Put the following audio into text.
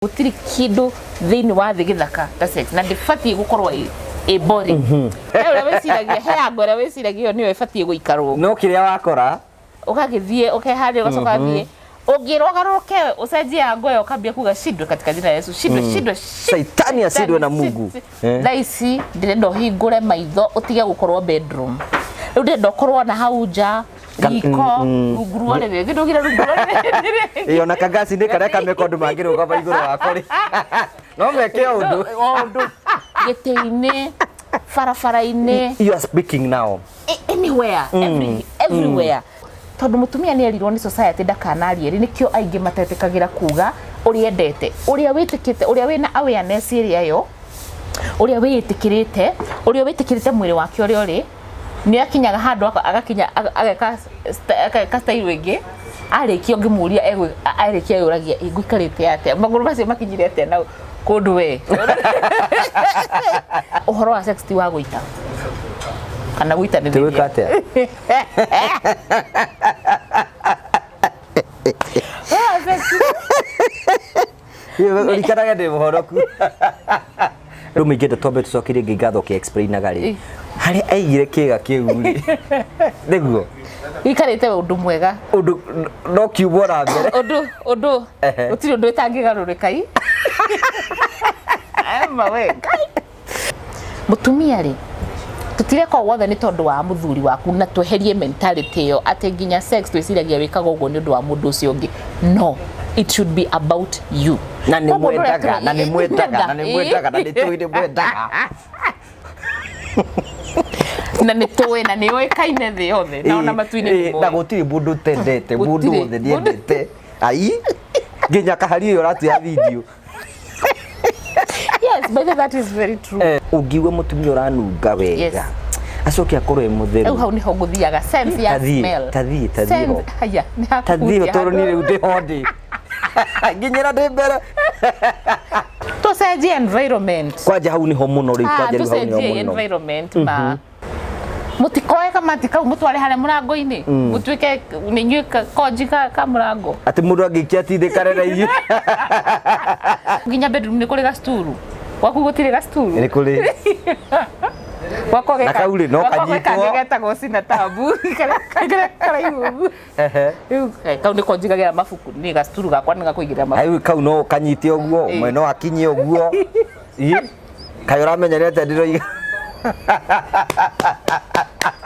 Gũtirĩ kĩndũ thĩinĩ wa thĩ gĩthaka ta sex na ndĩbatiĩ gũkorwo ĩ boring. He ũrĩa wĩciragia, he ango ĩrĩa wĩciragia ĩyo nĩyo ĩbatiĩ gũikarwo. No kĩrĩa wakora. Ũgagĩthiĩ ũkeharĩria, ũgacoka ũgathiĩ ũngĩrwo ũgarũrũke ũcenjie ango ĩyo, ũkambia kuga shindwe katika jina la Yesu, shindwe, shindwe. Saitani ashindwe na Mungu. Thaa ici ndĩrenda ũhingũre maitho, ũtige gũkorwo bedroom. Rĩu ndĩrenda ũkorwo na hau nja, riko, rungu rwa ũrĩrĩ. Gĩndũgire rungu rwa ũrĩrĩ. Ĩ ona kangasi-inĩ karĩa kameka ũndũ mangĩrũgama igũrũ wako rĩ, no meke o ũndũ. O ũndũ. Gĩtĩ-inĩ, barabara-inĩ. You are speaking now. Anywhere, everywhere. Tondũ mũtumia nĩ erirwo nĩ society ndakanarie rĩ, nĩkĩo aingĩ matetĩkagĩra kuga ũrĩa endete, ũrĩa wĩtĩkĩte, ũrĩa wĩna awareness ĩrĩa yo, ũrĩa wĩĩtĩkĩrĩte, ũrĩa wĩtĩkĩrĩte mwĩrĩ wake ũrĩa ũrĩ, nĩ akinyaga handũ agakinya ageka style ĩngĩ, arĩkia ũngĩmũria arĩkia eyũragia, "Ĩ, ngũikarĩte atĩa? Magũrũ macio makinyire atĩa na kũndũ we?" Ũhoro wa sex ti wa gũita kana gũitanĩrĩria. Tũgwĩka atĩa? Ũhoro wa sex. Ũrikanage ndĩ mũhonoku. Rĩu mĩingĩte, twambe tũcokerie Ngai ngatho kĩ explainaga rĩ harĩa aigire kĩga kĩu rĩ, nĩguo Wikarĩte ũndũ mwega. Ũndũ no kiumwo na mbere. Ũndũ gũtirĩ ũndũ ĩtangĩgarũrĩka i Ema we Ngai. Mũtumia rĩ, tũtireka ũguo wothe nĩ tondũ wa mũthuri waku, na tweherie mentality ĩyo atĩ nginya sex twĩciragia wĩkaga ũguo nĩ ũndũ wa mũndũ ũcio ũngĩ. No, it should be about you. Na nĩ Koguo ndũrĩa mwendaga, na nĩ mwendaga, na nĩ mwendaga, na nĩ tũĩ nĩ mwendaga. Na nĩ tũĩ na nĩ ũĩkaine thĩ yothe na ona matu-inĩ nĩ Na moĩ. gũtirĩ mũndũ ũtendete mũndũ Gũtirĩ. wothe nĩendete ai nginya kahari ĩyo ũratuya video. Yes, by the way, that is very true. Ũngiigua mũtumia ũranunga wega, acoke akorwo e Rĩu mũtheru. Hau nĩho ngũthiaga, sense ya Tathiĩ, smell. tathiĩ, tathiĩ ho. Haya, nĩ Tathiĩ ho hakũhutia tondũ niĩ handũ. rĩu ndĩho ndĩ nginyĩra ndĩ mbere. Tũcenjie environment. Kwanja hau nĩho mũno rĩu. Ah, Kwanja rĩu hau nĩho tũcenjie mũno. environment ma mũtikoe kamati kau mũtware harĩa mũrango-inĩ, mũtuĩke nĩ inyuĩ konji ka mũrango. Atĩ mũndũ angĩikia atindĩkane na inyuĩ. Nginya bedroom nĩ kũrĩ gacituru. Gwaku gũtirĩ gacituru? Nĩ kũrĩ. Gwakwa Na kau rĩ, no gwakwa gwĩ kanyitwo. kangĩ getagwo cinatabu, karĩa karaihu ũguo. Rĩu kau nĩko njigagĩra mabuku. Niĩ gacituru gakwa nĩ gakũigĩrĩra mabuku. Rĩu kau no kanyite ũguo, ũmwe no akinye ũguo. Ĩ, kaĩ ũramenya nĩ atĩa ndĩroiga?